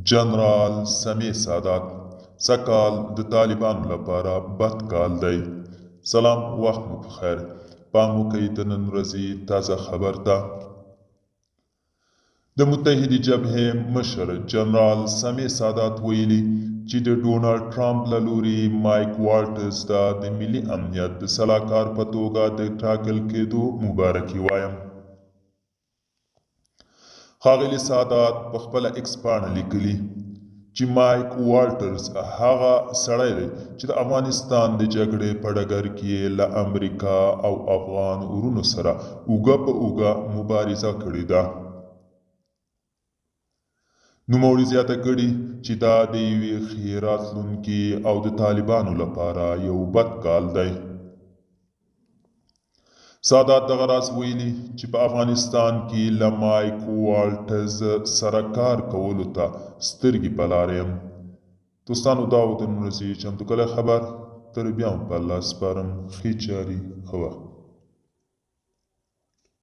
جنرال سمیع سادات، سږکال د طالبانو لپاره بد کال دی. سلام وخت مو په خیر. پام وکړئ د نن ورځې تازه خبر ته. د متحدې جبهې مشر جنرال سمیع سادات ویلي چې د ډونالډ ټرمپ له لوري مایک والټز ته د ملي امنیت د سلاکار په توګه د ټاکل کېدو مبارکي وایم. ښاغلي سادات په خپله ایکس پاڼه لیکلي چې مایک والټرز هغه سړی دی چې د افغانستان د جګړې په ډګر کې یې له امریکا او افغان ورونو سره اوږه په اوږه مبارزه کړې ده. نوموړي زیاته کړې چې دا د یوې ښې راتلونکې او د طالبانو لپاره یو بد کال دی. سادات دغه راز ویلي چې په افغانستان کې له مایک والټز سره کار کولو ته سترګې په لار یم. دوستانو دا و د نن ورځې چمتو کړی خبر. تر بیا مو په الله سپارم. ښې چارې، ښه وخت.